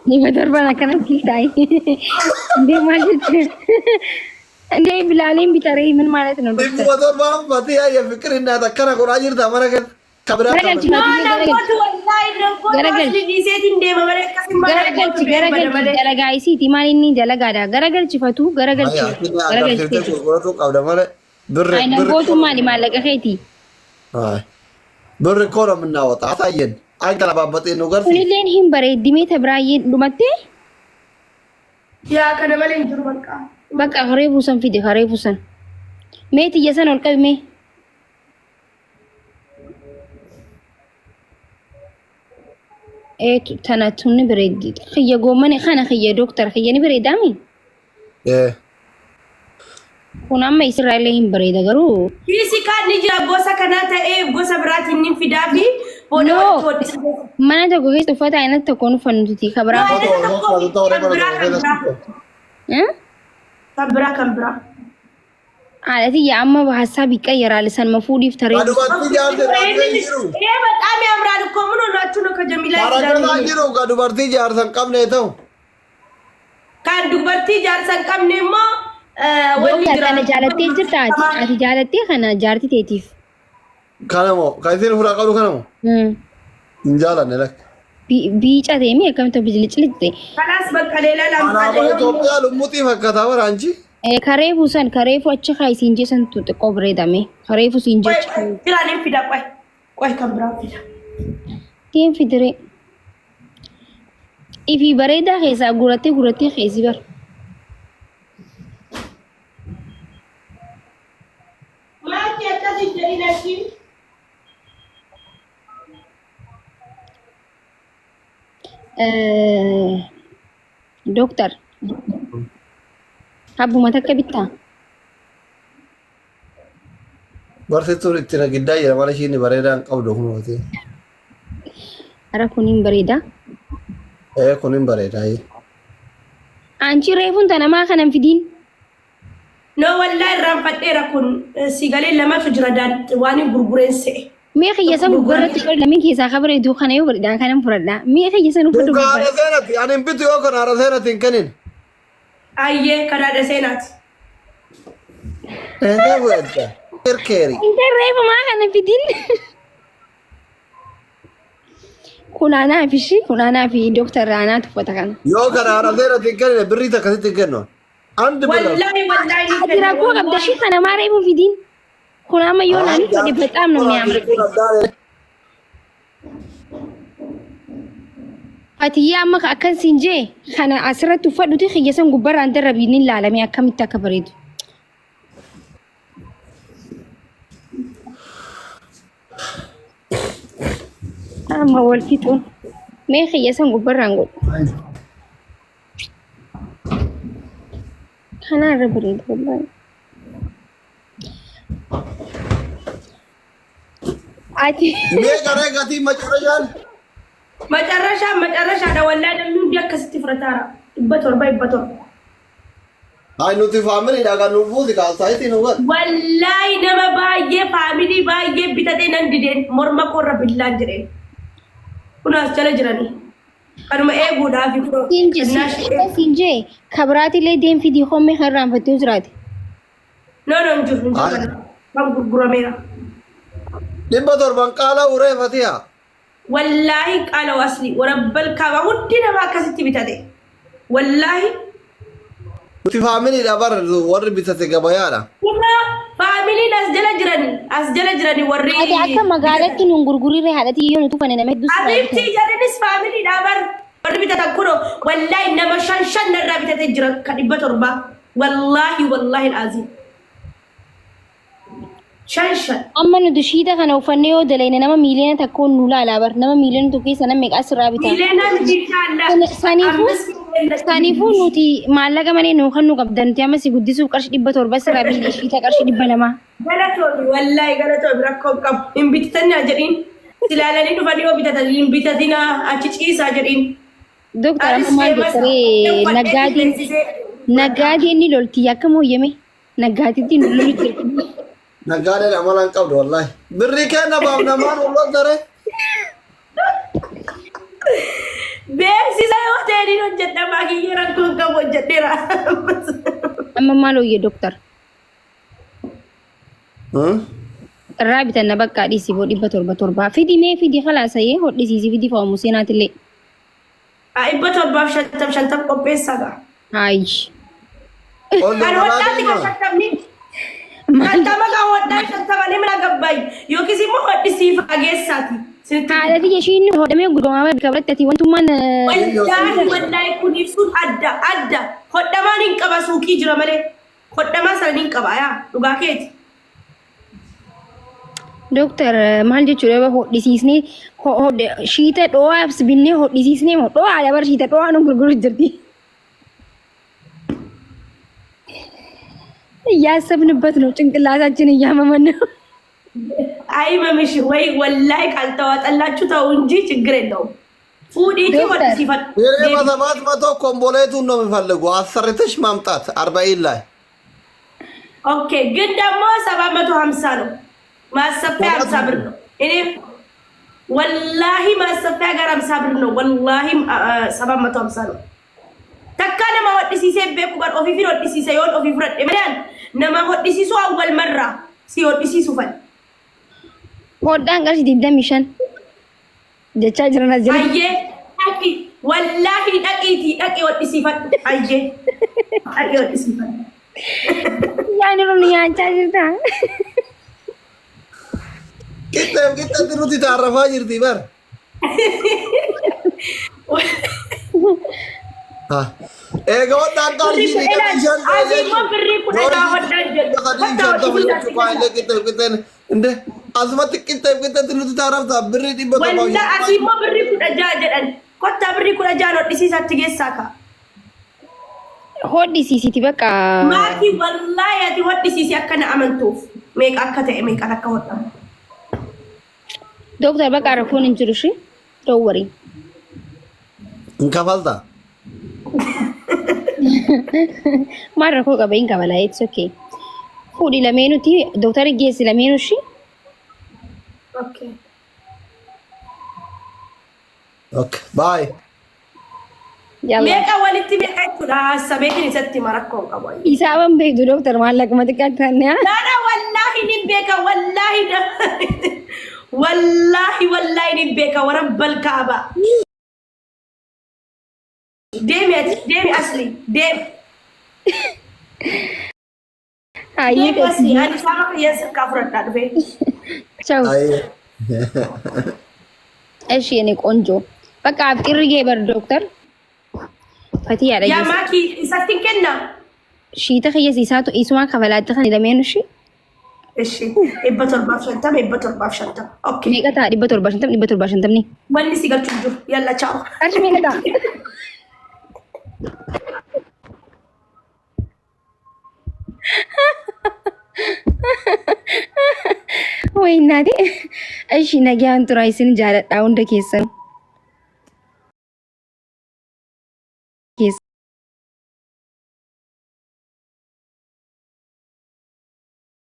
700n akkanatti hin taa'e. Indee maal jechuudha? Indee bilaaleen bitaree ምን ማለት ነው ዶክተር? 700 fatiyaa ya fikir innaat akkana godhaa jirta mana keessa. Kabiraa Garagalchi No, Fatiyya nan garagalchi. gootu wallaahi nan gootu Garagalchi. asli dhiiseetiin deema malee akkasin mana Garagalchi gootu deema garagalchi malee. dalagaa isiiti maal inni dalagaadha. Garagalchi fatuu garagalchi garagalchi Agarsiiftee jechuudha. gurguratu qabda malee. Birri Ay nan birri gootu maali maallaqa keeti? Ay. Birri koo ነው የምናወጣ አሳየን። አገለባበጤ ነው ገርሲ Kunilleen hin bareeddi mee tabiraayyee dhumattee Yaa kana malee hin jiru bakka. bakka haree buusan fide haree buusan. Mee tiyya san ol qabi mee. Ee tana tunni bareeddi. Kiyya goommani kana kiyya dooktar kiyya ni bareedaami. Ee Kun amma isirraa illee hin bareeda garuu. Kiisi kaan ni jira gosa kanaa ta'ee gosa biraatiin ni fidaa fi booda No. walitti hodhisa. Mana tokko keessa uffata aynat tokkoon uffannu tuti ka biraa. No, aynata tokko miti, kan biraa kan biraa. Eh? Kan biraa kan biraa. Haadha tiyya amma ሀሳብ ይቀየራል sanuma fuudhiif taree. Dubartii jaarsa hin jiru. ይሄ በጣም ያምራል እኮ ምን ሆናችሁ ነው ከጀሚላ Barakkataa hin jiru ka dubartii jaarsa hin qabne ta'u. Kan dubartii jaarsa hin qabne immoo wanni Doktar jira. kana jaalattee jirta ati ati jaalattee kana jaarti teetiif. Kana moo kan isin fuudhaa qabdu kana moo hin jaalanne lakka. Biica ta'e mi akkamitti bijilicilitti. Kanaas bakka leelaa Alaabaa lamxaadha. Itoophiyaa lummuxii fakkaata bara anchi. Kareefu san kareefu achi kaa isiin jeesantu xiqqoo bareedame kareefu siin jecha. Jiraan hin fida qoy qoy kan biraa fida. Deem fidire. Ifii bareedaa keessaa guurattee guurattee keessi bar. Maakii akkas hin jedhin achi. Dooktar. Abbuma takka bittaa? Barsiituun itti na giddaa jira malee ishiin bareedaa hin qabdu kunuuti. Ara kun hin bareedaa. Ee kun hin bareedaa. Anchi reefuun tana maa kanan fidiin? No wallaahi irraanfadheera kun si galee lamatu jira waan hin gurgureen se'e. Mee kiyya san gurgurratti godhi lameen keessaa ka bareedu kana yoo bareedaa kanan fudhadha. Mee kiyya san uffadhu Kun haadha barbaada. seenati ani hin bitu yoo kun haadha seenati hin kennin. Ayyee kan haadha seenaati. Eegaa fudhatta. Kirkeeri. Inta reefu maa kana fidin? Kun anaa fi ishii kun anaa fi dooktar anaatu uffata kana. Yoo kana haadha seenati hin kennine birrii takka sitti hin kennu. Andi birra. Wallaahi wallaahi ni Ati kenna rakkoo qabda wallaahi. ishii kana maa reefu fidin? Kun amma yoo naan fudhe በጣም ነው የሚያምርብኝ. Fatiyyaa amma akkan siin jee kana asirratti uffadhuti kiyya san gubbarraan darrabii ni ilaalame akkamitti akka bareedu. Amma wal fixuun mee kiyya san gubbarraan godhu. Kanarra bareeda wallahi. Ati Mee garee gatii macarrashaan Macarrashaa macarrashaadha wallaahi namni hundi akkasitti fudhataara. 700 700. Ay nuti faamiliidha kan nu buusi kaalsaayitii nu godhe. Wallaahi nama baay'ee faamilii baay'ee bitatee nan dideen morma koorra billaan jedheen. Kun as jala jiranii. Kanuma eeguudhaaf kunoo siin jee kennaa ishee eegu. siin jee kabiraatillee deem fidii hommee kan irraanfattee jiraate. No no hin jiru hin jiru kana. Kan gurgurameera. 700 qaala uree fatiha. Wallaahi qaala asli warabbal kaaba hundi nama akkasitti bitate. Wallaahi Nuti faamiliidha bar warri bitate gabayaadha. Kunoo faamiliin as jala jirani as jala jirani warri Ati akka magaalatti nuun gurgurirree haadhatii yoo nuti uffanne nama hedduu sirraa Habiibtii bitan. jarrinis faamiliidha bar warri bitatan kunoo wallaahi nama shan shan narraa bitatee jira ka 700 wallaahi wallaahi alaaziim shan shan. Amma nuti shiita kana uffannee yoo dalayne nama 1 miiliyoona nu laalaa bar nama 1 miiliyoona keessa nama meeqa asirraa bita. Miiliyoonaa miti inshaallah. Saniifuu Ammas miiliyoona saniifuu nuti maallaqa malee nuu kan nu qabdan nuti amma si guddisuuf qarshii 700 sirraa binne shiita qarshii 200. Galatoomi wallaahi galatoomi rakkoo hin qabu. Hin bitatinaa jedhiin. Silaalanii dhufanii yoo bitatan hin bitatinaa achi ciisaa jedhiin. Dooktar Anis amma maal feemasa. jettaree Uffadhee naggaadeen beeksisee. naggaadeen ni lolti akkam hooyyame naggaatitti nu lolu jirti. Naggaadeen amala hin qabdu wallaahi. Birrii kenna baaf namaan ol dare. Beeksisa yoo ta'e ni hojjedha maakiyyee rakkoon qabu hojjedheera. Amma maal hooyye doktar? Irraa bitanna bakka dhiisii boo 700 7. Fidi mee fidi khalaasayee hodhisiisi fidi fa'aamu seenaatillee. 750 50 qopheessaa gaa. Hayi. Ol Kan dabalaa hodhaatti kan deema. shantamni. 50 kan hodhaa 50 mana gabbaay yookiis immoo hodhisiif hageessaati. Sinitti Haadha tiyya ishiin hodhamee gurguramaa bakka biratti ati wantummaan Wallaahi wallaahi kun ibsuun adda adda. Hodhamaan hin qaba suuqii jira malee. Hodhamaa sana hin qaba yaa dhugaa keeti. Dooktar maal jechuudha hodhisiisnee shiita dho'aas binnee hodhisiisnee moo dho'aadha bar shiita dho'aa nu gurguru jirti. እያሰብንበት ነው። ጭንቅላታችን እያመመን ነው። አይ መምሽ ወይ ወላሂ ካልተዋጠላችሁ ተው እንጂ ችግር የለውም። ፉዲቲ ዶክተር። ወድሲፈት እኔ በ700 ኮምቦሌቱን ነው የሚፈልጉ አሰርተሽ ማምጣት 40 ላይ ኦኬ። ግን ደግሞ 750 ነው ማሰፊያ 50 ብር ነው። እኔ ወላሂ ማሰፊያ ጋር 50 ብር ነው። ወላሂ 750 ነው። ተካ ነማ ወድሲሴ ቤኩ ጋር ኦፊፊ ወድሲሴ yoon ofii fudhadhe malee nama hodhisiisu awwal marra si hodhisiisu fal Hodhaan qarshii 25 jechaa jiran as jira. Ayyee dhaqi wallaahi dhaqiitii dhaqi hodhisiifadhu ayyee dhaqi hodhisiifadhu. Yaani nu nyaachaa jirta. Qixxeef qixxeetti nuti taarrafaa jirti bar. Eega hodhaan qarshii 25 Asii immoo birrii 10 hodhaan jedhu. 50 qixxeef qixxeen inde asumatti qixxeef qixxeetti nuti taarrafta birrii 700. Walla asii immoo birrii 16 jedhan. Kottaa birrii 16 hodhisiisaatti geessaa ka'a. Hodhisiisiti bakka. Maatii wallaahi ati hodhisiisi akka na amantuuf meeqa akka ta'e meeqaan akka hodhamu. Dooktar bakka rakkoon hin jiru shi. Don't worry. Hin kafalta. Maal rakkoo qaba hin kabalaa it's okay. Fuudhi lameenuti doktari geessi lameenu shi. Okay. Okay. Bye. Yalla. Meeqa walitti meeqa jechuudha hassabeetiin isatti hima rakkoo hin qabu. Isaaban beektu dooktar maallaquma xiqqaatti taanee. Nana wallahi ni beeka wallahi wallahi wallahi ni beeka warabbal kaaba. Deemi ati deemi asli deemi. Hayyee. Deemi asli ani saama kiyyan sirkaa fudhadhaa dhufee. Ciao. Aye. እሺ የኔ ቆንጆ በቃ አብጢርጌ በር ዶክተር ፈቲያ Yaa dhageessa. maakii isatti hin kennaa. Shiita kiyya isaatu isumaa kafalaatti kan lameenu shi. Ishi 750 750. Okay. Meeqa ta'a 750 750ni? Wanni si galchu hin jiru. Yalla ciao. Qarshii meeqa ta'a? ወይ እናቴ። እሺ nagaan turaa isin jaaladha hunda keessan.